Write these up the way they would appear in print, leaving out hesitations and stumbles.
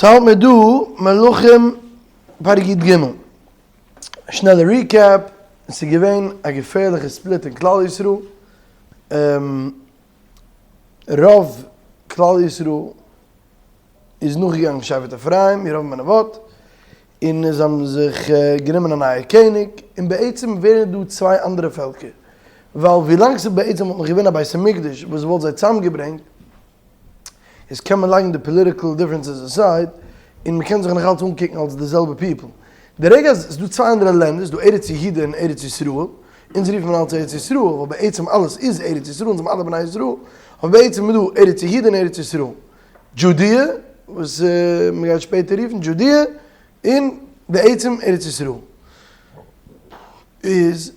ס'האלט מיר דא מלכים פרק י ג. שנעלע recap, ס'איז געווען א געפערליכע split אין כלל ישראל, רוב כלל ישראל איז נאכגעגאנגען שבט אפרים, ירבעם בן נבט, און זיי האבן זיך גענומען א נייע קעניג, און בעצם ווערן דא צוויי אנדערע פעלקער, ווייל ווילאנג ס'איז בעצם וואלט נאך געווען א בית המקדש וואס וואלט זיי צוזאמגעברענגט, איז קען מען לייגן די political differences aside, און מען קען זיך נאך אלץ אנקוקן אלס די זעלבע people. די רגע אז ס'איז דא צוויי אנדערע לענדער, ס'איז דא ארץ יהודה און ארץ ישראל, אונז רופן מען אלץ ארץ ישראל, ווייל בעצם אלעס איז ארץ ישראל, אונז זענען אלע בני ישראל, אבער בעצם איז דא ארץ יהודה און ארץ ישראל. Judea, וואס מען גייט שפעטער רופן Judea, און בעצם ארץ ישראל. איז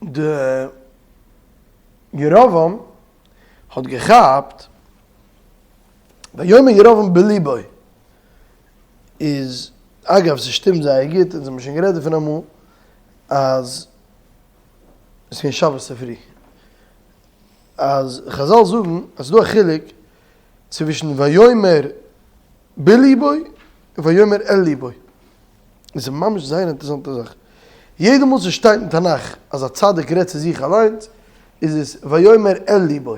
די ירבעם האט געכאפט ויאמר ירבעם בליבו איז אגב ס'שטימט זייער גוט אונז האבן שוין גערעדט דערפון אמאל אז עס איז געווען שבת צופרי אז חזל זאגן אז ס'איז דא א חילוק צווישן ויאמר בליבו און ויאמר אל ליבו. עס איז ממש זייער אינטערעסאנטע זאך. יעדע מאל ס'שטייט אין תנך אז א צדיק רעדט צו זיך אליינס, איז עס ויאמר אל ליבו.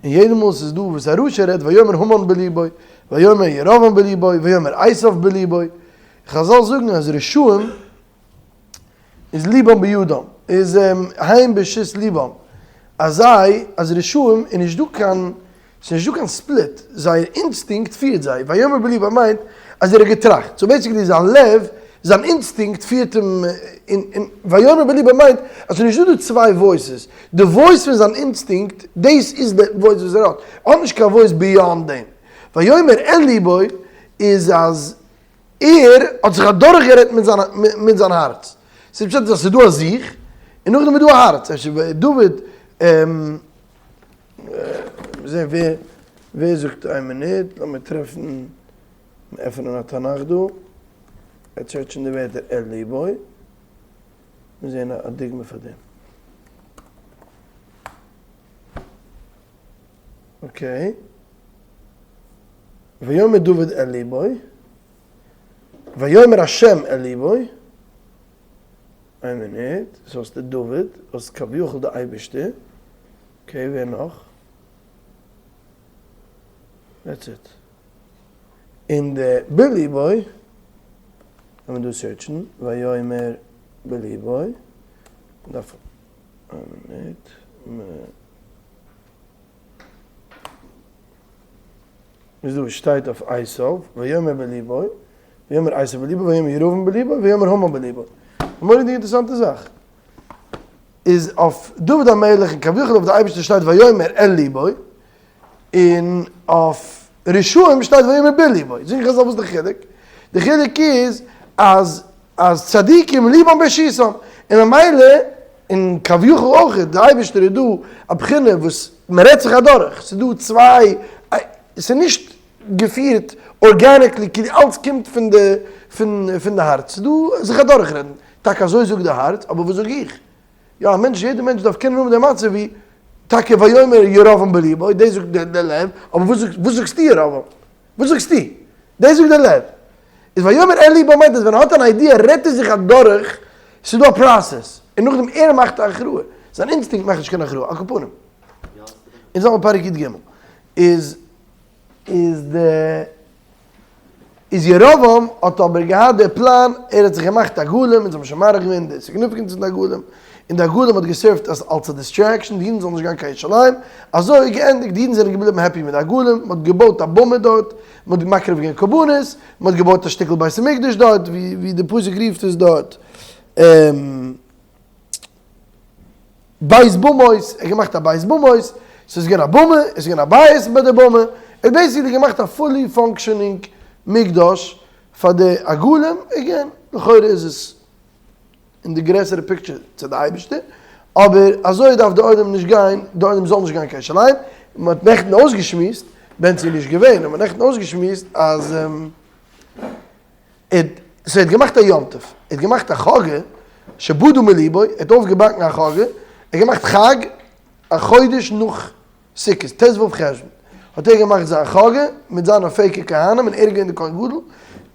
און יעדע מאל ס'איז דא וואס א רשע רעדט ויאמר המן בליבו, ויאמר ירבעם בליבו, ויאמר עשיו בליבו. חזל זאגן אז רשעים איז ליבם בידם, איז הם ברשות ליבם, אז זיי, אז רשעים איז נישט דא קיין, ס'איז נישט דא קיין split, זייער אינסטינקט פירט זיי, ויאמר בליבו מיינט אז ער האט געטראכט, so basically זיין לב, זיין אינסטינקט פירט אים, און ויאמר בליבו מיינט אז ס'איז נישט דא דא צוויי voices, די voice פון זיין אינסטינקט, דאס איז די voice וואס ער האט, ער האט נישט קיין voice beyond דעם. ויאמר אל ליבו איז אז ער האט זיך אדורכגערעדט מיט זיין מיט זיין הארץ. ס'איז פשט אז ס'איז דא א זיך, און נאכדעם איז דא א הארץ. אפשר דוד, זען ווער ווער זאגט איין מינוט, לאמיר טרעפן, עפענען א תנך דא, ער search ן די ווערטער אל ליבו, מיר זעען א דוגמא פאר דעם. okay. ויאמר דוד אל ליבו, ויאמר השם אל ליבו, איין מינוט, דאס האסטו דוד, האסט כביכול די אייבערשטער, okay ווער נאך? that's it. און די בליבו, לאמיר דא search ן, ויאמר בליבו, דארף, איין מינוט, איז דא שטייט אויף עשיו, ויאמר בליבו, ויאמר עשיו בליבו, ויאמר ירבעם בליבו, ויאמר המן בליבו. א מורא'דיגע אינטערעסאנטע זאך. איז אויף דוד המלך און כביכול אויף די אייבערשטער שטייט ויאמר אל ליבו, און אויף רשעים שטייט ויאמר בליבו. זאגן חזל וואס איז די חילוק? די חילוק איז אז אז צדיקים ליבם ברשותם, און ממילא און כביכול אויך די אייבערשטער איז דא א בחינה וואס מען רעדט זיך אדורך, ס'איז דא צוויי, ס'איז נישט געפירט organically כאילו אלץ קומט פון די פון די הארץ, ס'איז דא זיך אדורכרעדן, טאקע אזוי זאגט די הארץ, אבער וואס זאג איך? יא א מענטש, יעדער מענטש דארף קענען האבן די מצב ווי טאקע ויאמר ירבעם בליבו, דאס זאגט די לב, אבער וואס זאגסטו ירבעם? וואס זאגסטו? דאס זאגט דער לב. איז ויאמר אל ליבו מיינט אז ווען ער האט אן idea רעדט ער זיך אדורך, ס'איז דא א process, און נאכדעם ער מאכט א הכרעה, זיין אינסטינקט מאכט נישט קיין הכרעה, על כל פנים. אונז האבן פרק י ג, איז איז די איז ירבעם האט אבער געהאט די פלאן, ער האט זיך געמאכט עגלים, אונז האבן שוין מאריך געווען די significance פון די עגלים, און די עגלים האט גע serve ט אלס א distraction, די אידן זאלן נישט גיין קיין ירושלים, אזוי געענדיגט, די אידן זענען געבליבן happy מיט די עגלים, מען האט געבויט א במה דארט, מען האט מקריב געווען קרבנות, מען האט געבויט א שטיקל בית המקדש דארט, ווי די פסוק רופט עס דארט, בית במות, ער האט געמאכט א בית במות, ס'איז געווען א במה, עס איז געווען א בית ביי די במה, ער האט basically געמאכט א fully functioning מקדש פאר די עגלים, again, לכאורה איז עס אין די גרעסערע picture צו די אייבערשטער, אבער אזוי דארף די עולם נישט גיין, די עולם זאל נישט גיין קיין ירושלים, מען האט נעכטן אויסגעשמועסט, בנצי איז נישט געווען, האט מען נעכטן אויסגעשמועסט אז ער האט געמאכט א יום טוב, ער האט געמאכט א חגא, שבדו מליבו, ער האט אויפגעבאקן א חגא, ער האט געמאכט חג א חודש נאך סוכות, ט ו חשוון. האט ער געמאכט זיין חגא מיט זיינע fake ע כהנים און ער איז געווען די כהן גדול,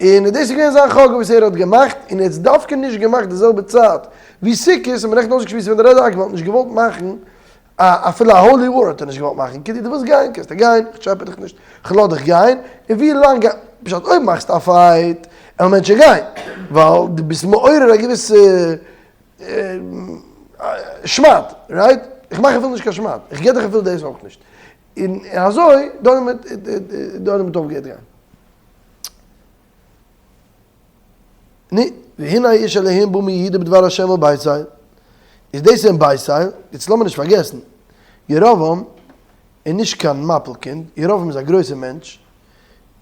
און דאס איז געווען זיין חגא וואס ער האט געמאכט, און ער האט עס דווקא נישט געמאכט די זעלבע צייט ווי סוכות, און מ'רעכנט אויסגעשמועסט ווען די רבי האט נישט געוואלט מאכן א אפילו א holy war האט ער נישט געוואלט מאכן, כאילו דו ווילסט גיין קענסטו גיין, איך טשעפע דיך נישט, כ'לאז דיך גיין, און ווי לאנג, פשט אויב מאכסטו א fight וועלן מענטשן גיין, ווייל דו ביסט מעורר א געוויסע שמד, right? איך מאך אפילו נישט קיין שמד, איך גיב דיך אפילו דאס אויך נישט. און אזוי דאן האט אויפגעהערט גיין. נו, והנה איש אלהים בא מיהודה בדבר השם אל בית אל. איז דאס אין בית אל, יעצט לאמיר נישט פארגעסן, ירבעם איז נישט קיין מפיל קינד, ירבעם איז א גרויסער מענטש,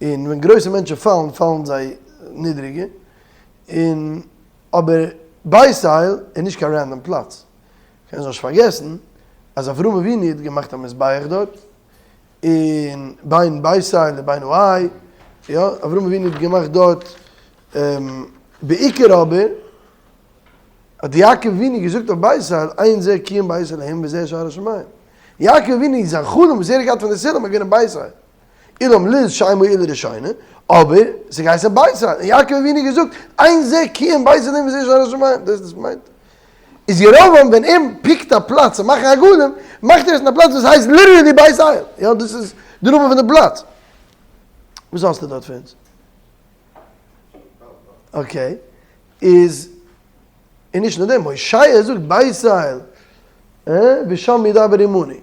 און ווען גרויסע מענטשן פאלן, פאלן זיי נידריגער, און אבער בית אל איז נישט קיין random פלאץ. קענסט נישט פארגעסן אז אברהם אבינו האט געמאכט א מזבח דארט, און בין בית אל לבין העי, יא, אברהם אבינו האט געמאכט דארט, בעיקר אבער האט יעקב אבינו געזאגט אויף בית אל, אין זה כי אם בית אלהים וזה שער השמים. יעקב אבינו זיין חלום וואס ער האט געהאט פון די סולם איז געווען אין בית אל. אולם לוז שמו עולה ראשונה, אבער ס'איז געהייסן בית אל, און יעקב אבינו האט געזאגט, אין זה כי אם בית אלהים וזה שער השמים, דאס דאס מיינט. איז ירבעם ווען ער pick ט א פלאץ צו מאכן עגלים, מאכט ער עס אין א פלאץ וואס הייסט literally בית אל, יא דאס איז די נאמען פון די פלאץ. וואס האסטו דארט פון אונז? okay, איז, און נישט נאר דעם, הושע זאגט בית אל, ושם ידבר עמנו.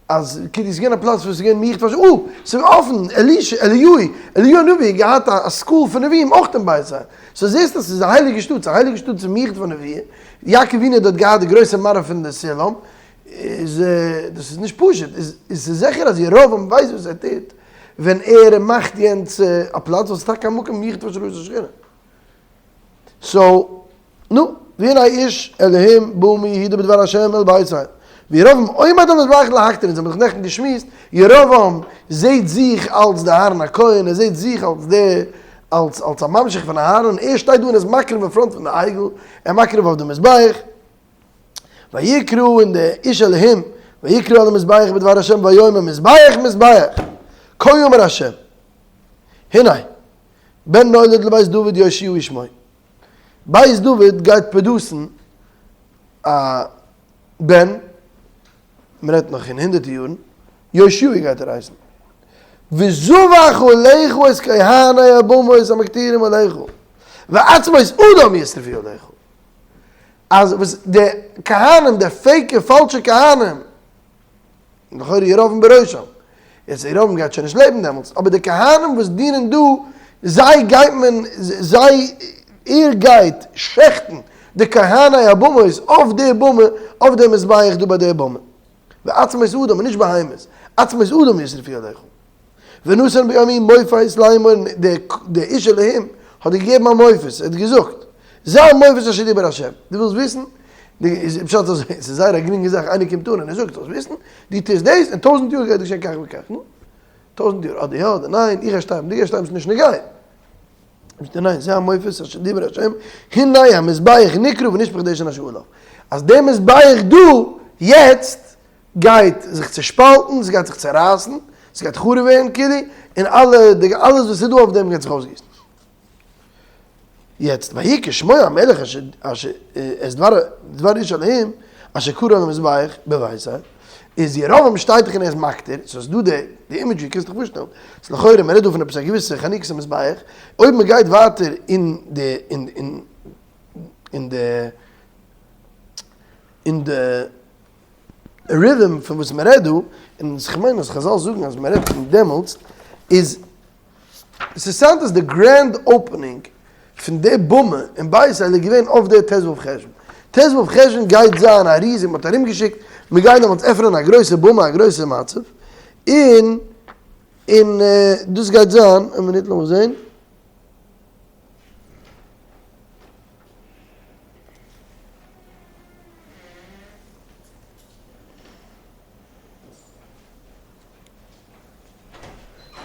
אז כאילו ס'איז געווען א פלאץ וואס איז געווען מיוחד פאר אה! ס'איז אפן! אלישע, אליהו, אליהו הנביא האט געהאט א school פון נביאים אויך אין בית אל. so זעסט אז ס'איז א הייליגע שטאט, ס'איז א הייליגע שטאט ס'איז מיוחד פאר נביאים. יעקב אבינו האט דארט געהאט די גרויסע מראה פון די סולם. איז דאס איז נישט פשוט. איז ס'איז זיכער אז ירבעם ווייסט וואס ער טוט ווען ער מאכט יענץ א פלאץ ווייל ס'איז טאקע א מקום מיוחד פאר השראת השכינה. so, נו, והנה איש אלהים בא מיהודה בדבר השם אל בית אל. וירבעם עומד על המזבח להקטיר, אונז האבן דאך נעכטן געשמועסט, ירבעם זעהט זיך אלס די אהרן הכהן, ער זעהט זיך אלס די, אלס אלס א ממשיך פון אהרן, און ער שטייט דא און איז מקריב אין front פון די עגל, ער מקריב אויף די מזבח. ויקרא און די איש אלהים, ויקרא על המזבח בדבר השם ויאמר מזבח מזבח, כה אמר השם, הנה, בן נולד לבית דוד יאשיהו שמו. בית דוד גייט produce ן א בן, מען רעדט נאך אין הונדערטער יארן, יאשיהו גייט ער הייסן. וזבח עליך את כהני הבמות המקטירים עליך, ועצמות אדם ישרפו עליך. אז וואס די כהנים, די fake ע פאלשע כהנים, לכאורה ירבעם בראשם. יעצט ירבעם גייט שוין נישט לעבן דעמאלטס, אבער די כהנים וואס דינען דא, זיי גייט מען, זיי, ער גייט שעכטן די כהני הבמות אויף די במה, אויף די מזבח דא ביי די במה. ועצמות אדם, און נישט בהמות, עצמות אדם ישרפו עליך. ונתן ביום ההוא מופת לאמור, דער איש אלהים האט געגעבן א מופת, ער האט געזאגט, זה המופת אשר דיבר השם, דו ווילסט וויסן? איז פשט אזוי, עס איז זייער א גרינגע זאך, איינער קומט אן און ער זאגט, זאלסט וויסן, דו טוסט דאס, אין טויזענט יאר גייט געשען כך וכך, נו, טויזענט יאר, אדער יא אדער ניין, איך גיי שטארבן, דו גייסט שטארבן, ס'איז נישט נוגע. זאגט ער ניין, זה המופת אשר דיבר השם, הנה המזבח נקרע ונשפך דשן אשר עליו, אז דער מזבח דא, יעצט, גייט זיך צעשפאלטן, ס'גייט זיך צערייסן, ס'גייט חרוב ווערן כאילו, און אלע, די אלעס וואס איז דא אויף דעם גייט זיך אויסגיסן. יעצט, ויהי כשמוע המלך אשר אשר את דבר דבר איש אלהים אשר קרא על המזבח בבית אל, איז ירבעם שטייט דאך און ער איז מקטיר, so ס'איז דא די די imagery קענסט דיך פארשטעלן, ס'איז לכאורה מ'רעדט דא פון עפעס א געוויסע חנוכת המזבח, אויב מ'גייט ווייטער אין די אין אין אין די אין די rhythm פון וואס מען רעדט דא, און איך מיין אז חזל זאגן אז מען רעדט פון דעמאלטס, איז ס'sound אז די grand opening פון די במה אין בית אל איז געווען אויף די ט"ו חשוון. ט"ו חשוון גייט זיין א ריזיג, מען האט ארומגעשיקט, מען גייט דעמאלטס עפענען א גרויסע במה, א גרויסע מצב, און און דאס גייט זיין, א מינוט לאמיך זען.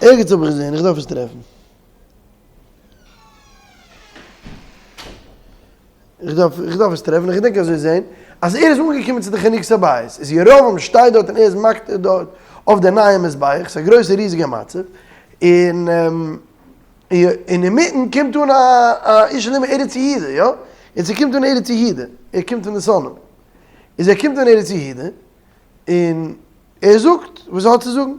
ערגעץ האב איך געזען, איך דארף עס טרעפן. איך דארף, איך דארף עס טרעפן, איך געדענק אזוי זען, אז ער איז אנגעקומען צו די חנוכת הבית, איז ירבעם שטייט דארט און ער איז מקטיר דארט. אויף די נייע מזבח, ס'איז א גרויסע ריזיגע מצב, און און אינמיטן קומט אן א איש אלהים ארץ יהודה, יא? און ס'קומט אן ארץ יהודה, ער קומט פון די שונאים, איז ער קומט אן ארץ יהודה, און ער זאגט וואס ער האט צו זאגן.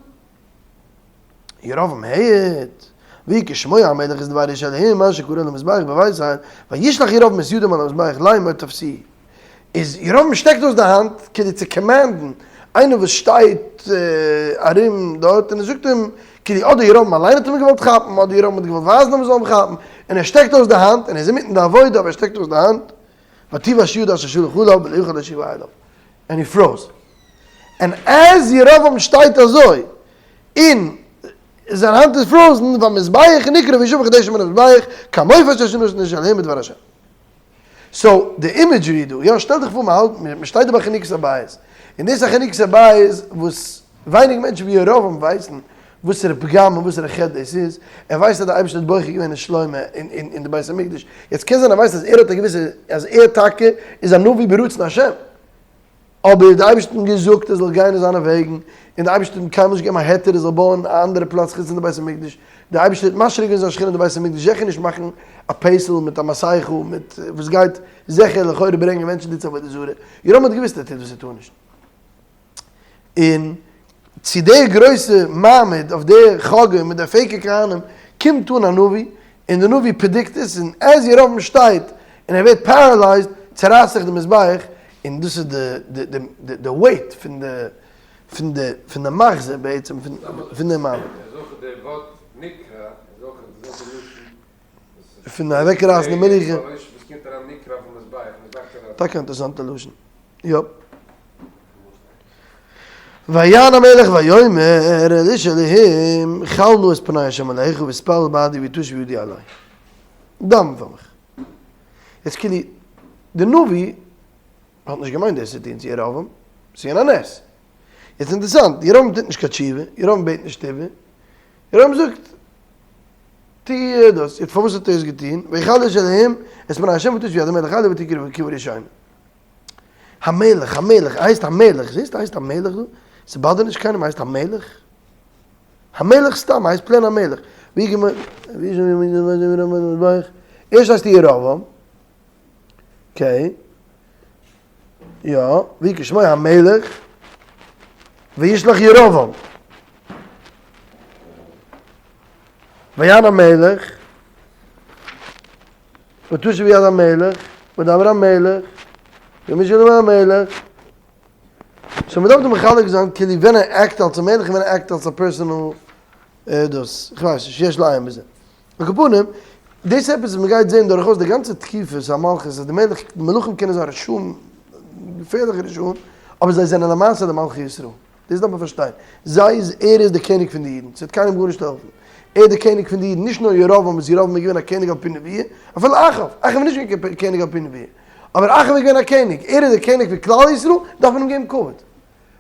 ירבעם הערט, ויהי כשמוע המלך את דבר איש אלהים אשר קרא למזבח בבית אל, וישלח ירבעם את ידו מעל המזבח לאמור תפסוהו. איז ירבעם שטעקט אויס די האנט כדי צו command ן איינער וואס שטייט ארום דארט און ער זאגט אים כאילו אדער ירבעם אליין האט אים געוואלט כאפן אדער ירבעם האט געוואלט ווייזן אז מען זאל אים כאפן און ער שטעקט אויס די האנט און ער איז אינמיטן די עבודה אבער ער שטעקט אויס די האנט ותבאש ידו אשר שלח עליו ולא יוכל להשיבה אליו and he froze. און אז ירבעם שטייט אזוי און זיין האנט איז frozen והמזבח נקרע וישפך דשן מן המזבח כמופת אשר נתן איש האלהים בדבר השם. so די imagery דא, יא שטעל דיך פאר מען האלט, מען שטייט דא ביי חנוכת הבית, און דאס איז א חנוכת הבית וואס ווייניג מענטשן ווי ירבעם ווייסן וואסערע פגם און וואסערע חטא דאס איז, ער ווייסט אז די אייבערשטער האט בוחר געווען אין שלמה אין די בית המקדש, יעצט קען זיין ער ווייסט אז ער האט א געוויסע, אז ער טאקע איז א נביא ברצון השם, אבער די אייבערשטער האט אים געזאגט ער זאל גיין אין זיינע וועגן, און די אייבערשטער האט אים קיינמאל נישט געגעבן א היתר ער זאל בויען א אנדערע פלאץ חוץ פון די בית המקדש, די אייבערשטער האט משרה געווען זיין שכינה אין די בית המקדש זיכער נישט מאכן א פסל מיט א מסכה מיט וואס גייט זיכער לכאורה ברענגען מענטשן צו עבודה זרה, ירבעם האט געוואוסט ער טוט וואס ער טאר נישט. און צו די גרויסע מעמד אויף די חגא מיט די fake ע כהנים קומט אן א נביא און די נביא predict עס און אז ירבעם שטייט און ער ווערט paralyzed צורייסט זיך די מזבח און דאס איז די די די weight פון די פון די פון די מחזה בעצם פון די מעמד. איז אויך די ווארט נקרע איז אויך די זעלבע לשון. פון אוועקרייסן די מלוכה. וואס קומט אריין נקרע פון מזבח, מזבח צורייסן. טאקע א אינטערעסאנטע לשון. יא. ויען המלך ויאמר אל איש אלהים חל נא את פני ה' עליך והתפלל בעדי ותשב ידי עלי. דאווען פאר מיך. יעצט כאילו די נביא האט נישט געמיינט דאס צו טון צו ירבעם, ס'איז געווען א נס. יעצט אינטערעסאנט, ירבעם טוט נישט קיין תשובה, ירבעם בעט נישט איבער, ירבעם זאגט טו דאס, יעצט פארוואס האט ער עס געטון? ויחל איש אלהים את פני ה' ותשב יד המלך עלי ותקרב קברה ראשונה. המלך, המלך, ער הייסט המלך, זעסט ער הייסט המלך דא? ס' bother ט נישט קיינעם ער הייסט המלך? המלך סתם, ער הייסט plain המלך. ווי געמ ווי ערשט הייסט ער ירבעם, okay, יא, ויהי כשמוע המלך, וישלח ירבעם. ויען המלך. ותשב יד המלך, וידבר המלך, ויאמר איש האלהים אל המלך. so מ'דארף דא מחלק זיין כאילו ווען ער act אלס א מלך און ווען ער act אלס א personal דאס, איך ווייס נישט, יש לעיין בזה. על כל פנים, דאס איז עפעס וואס מ'גייט זען דורכאויס די גאנצע תקופת המלכות אז די מלך, די מלכים קענען זיין רשעים, געפערליכע רשעים, אבער זיי זענען למעשה די מלכי ישראל. דאס דארף מען פארשטיין. זיי איז ער איז דער קעניג פון די אידן, ס'וועט קיינעם גארנישט העלפן. ער איז דער קעניג פון די אידן, נישט נאר ירבעם וואס ירבעם איז געווען א קעניג על פי נביאה, אפילו אחאב, אחאב איז נישט געווען קיין קעניג על פי נביאה, אבער אחאב איז געווען א קעניג, ער איז דער קעניג פון כלל ישראל, דארף מען אים געבן כבוד.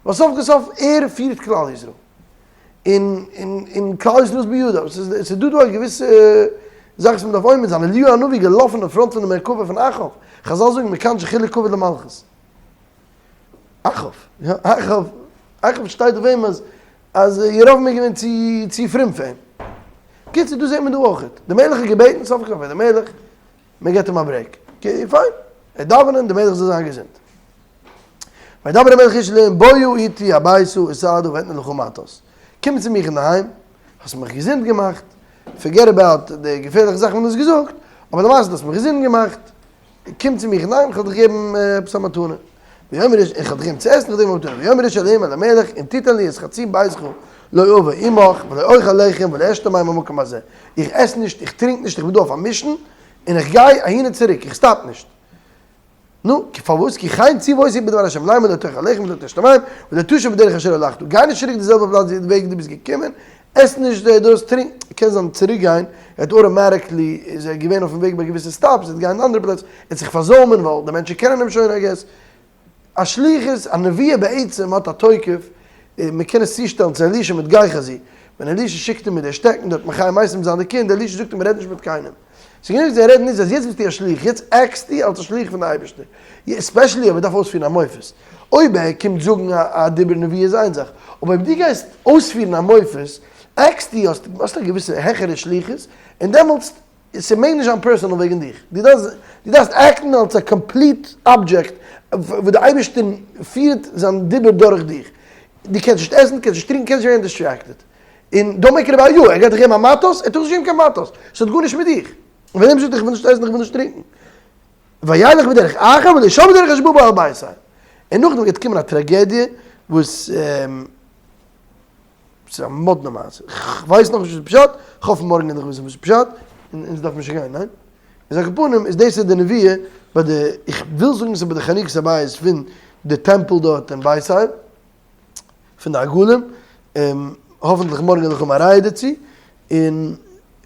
ווייל סוף כל סוף ער פירט כלל ישראל. און און און כלל ישראל איז בידיו. ס'איז ס'איז דא דא א געוויסע זאך וואס מ'דארף עומד זיין. אליהו הנביא געלאפן אין front פון די מרכבה פון אחאב. חזל זאגן מכאן שחילק כבוד למלכות. אחאב, יא אחאב, אחאב שטייט אויף אים אז אז ירבעם איז געווען צו צו פרום פאר אים. קיצור דא זעט מען דא אויכעט, די מלך האט געבעטן סוף כל סוף די מלך, מען געבט אים א break, okay fine, ער דאווענען די מלך זאל זיין געזונט. וידבר המלך איש אלהים בוא איתי הביתה וסעדה ואתנה לך מתת. קום צו מיך אינדערהיים, האסט מיך געזונט געמאכט, forget about די געפערליכע זאכן וואס דו האסט געזאגט, אבער למעשה דו האסט מיך געזונט געמאכט, קום צו מיך אינדערהיים, איך וועל דיך געבן עפעס א מתנה. ויאמר איש, איך וועל דיך געבן צו עסן, איך וועל דיר געבן א מתנה. ויאמר איש אלהים אל המלך, אם תיתן לי את חצי ביתך לא אבוא עמך, ולא אוכל לחם ולא אשתה מים במקום הזה. איך עס נישט, איך טרינק נישט, איך בין דא אויף א mission, און איך גיי אהין און צוריק, איך stop נישט. נו, פארוואס? כי כן צוה אותי בדבר השם לאמר לא תאכל לחם ולא תשתה מים, ולא תשוב בדרך אשר הלכת. גיי נישט צוריק די זעלבע פלאץ ווי די וועג דו ביסט געקומען, עס נישט די דאס, טרינק, קען זיין צוריק גיין, ער האט automatically איז ער געווען אויפן וועג ביי געוויסע stops, ער האט גיין אין אנדערע פלעצער, ער האט זיך פארזוימען ווייל די מענטשן קענען אים שוין I guess. א שליחות, א נביאה בעצם האט א תוקף, מען קען עס צושטעלן צו אלישע מיט גיחזי. ווען אלישע שיקט אים מיט די שטעקן דארט מחיה מתים זיין די קינד, אלישע זאגט אים רעד נישט מיט קיינעם. ס'איז גענוג זיי רעדן נישט אז יעצט ביסטו א שליח, יעצט act סטו אלס א שליח פון די אייבערשטער. especially אויב ער דארף אויספירן א מופת. אויב ער קומט זאגן א דיבור נבואה איז איין זאך, אבער אויב דו גייסט אויספירן א מופת, act סטו, האסט א געוויסע העכערע שליחות, און דעמאלטס ס'מעג נישט זיין personal וועגן דיך, דו דארפסט act ן אלס א complete object וואס די אייבערשטער פירט זיין דיבור דורך דיך, דו קענסט נישט עסן, דו קענסט נישט טרינקען, קענסט נישט ווערן distracted, און don't make it about you, ער גייט דיך געבן א מטוס, ער טאר נישט געבן קיין מטוס, ס'האט גארנישט מיט דיך, און ווען ער זאגט איך וויל נישט עסן איך וויל נישט טרינקען, וילך בדרך אחר ולא שמע דרך אשר בא בה אל בית אל, און נאכדעם גייט קומען א טראגעדיע וואס. ס'איז א מאדנע מעשה. כ'ווייס נאכנישט וואס איז פשט, כ'האף מארגן וועל איך וויסן וואס איז פשט, און אונז דארף מיר שוין גיין, ניין? איז על כל פנים איז דאס איז די נבואה ביי די, איך וויל זאגן ס'איז ביי די חנוכת הבית פון די טעמפל דארט אין בית אל, פון די עגלים, און האפענטליך מארגן וועל איך האבן א ראיה דערצו, און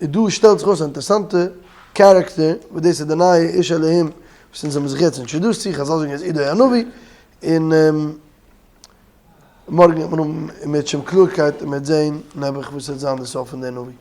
דא שטעלט זיך אויס א אינטערעסאנטע character, וואס דאס איז די נייע איש אלהים וואס אונז האבן זיך יעצט introduced צו, חזל זאגן ער איז עדו הנביא, און. מארגן וועט מען האבן אם ירצה השם קלארקייט און מען וועט זען נעבעך וואס וועט זיין די סוף פון די נביא.